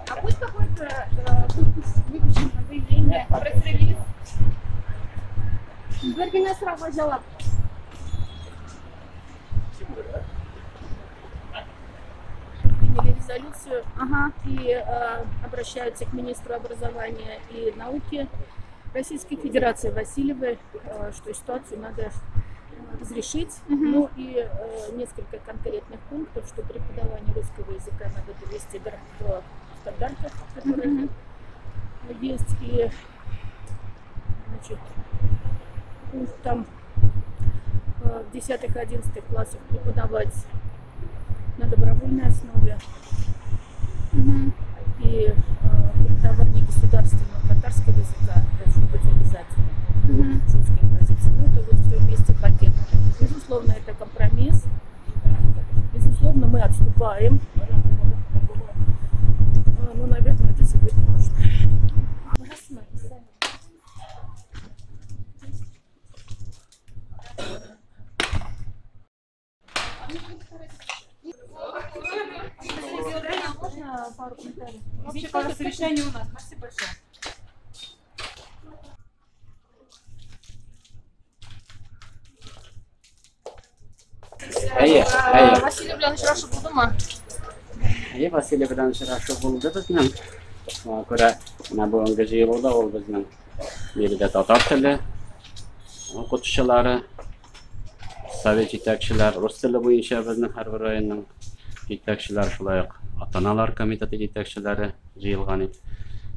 А будет какой-то выпущено заявление, пресс-релиз? Бер генә сорауга җавап. Приняли резолюцию и обращаются к министру образования и науки Российской Федерации Васильевой, что ситуацию надо разрешить. Ну и несколько конкретных пунктов, что преподавание русского языка надо довести до стандартов, которые есть, и, значит, пункт там в 10-11 классах преподавать на добровольной основе. И преподавание государственного татарского языка должно быть обязательно. Жесткая позиция. Ну, это вот все вместе пакет. Безусловно, это компромисс. Безусловно, мы отступаем. Ну, наверное, это сегодня нужно. Можно пару комментариев? Вообще, кажется, совещание у нас. Спасибо большое. Әйе, әйе. Василий белән очрашу булдымы? Әйе, Василий белән очрашу булды безнең. Шуңа күрә менә бүгенге җыелуда ул безнең биредә татар теле укытучылары, совет җитәкчеләр, рус теле буенча безнең һәрбер районның җитәкчеләре, шулай ук ата-аналар комитеты җитәкчеләре җыелган иде.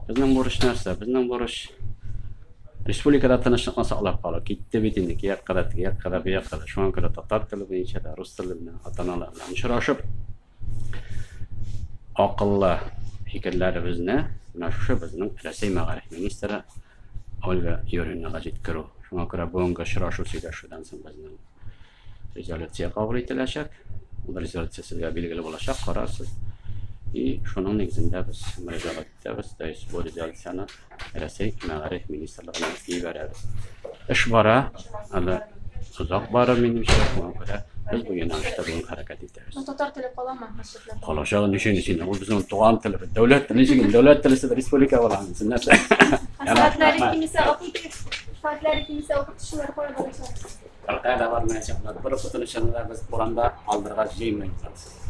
Безнең бурыч нәрсә? Безнең бурыч республикада тынычлыкны саклап калу. Китте бит инде ике якка да, теге якка да, бу якка да. Шуңа күрә татар теле буенча да, рус теле белән ата-аналар белән очрашып, акыллы фикерләребезне менә шушы безнең Рәсәй мәгариф министры Ольга Юрьевнага җиткерү. Шуңа күрә бүгенге очрашу сөйләшүдән соң безнең резолюция кабул ителәчәк. Ул резолюция сезгә билгеле булачак, карарсыз. И шуның нигезендә без мөрәҗәгать итәбез, то есть бу резолюцияне Рәсәй мәгариф министрлыгына җибәрәбез. Эш бара, әле озак барыр минемчә, шуңа күрә без бу юнәлештә бүген хәрәкәт итәбез. Ну, татар теле каламы мәктәпләрдә? Калачагы ничек инде, ул безнең туган телебез, дәүләт теле, ничек инде дәүләт теле республика була, син нәрсә? Сәгатьләре кимесә укытучы, сәгатьләре кимесә укытучылар кая барачак? Беркая да бармаячаклар. Бер укытучыны да без урамда калдырырга җыенмыйбыз.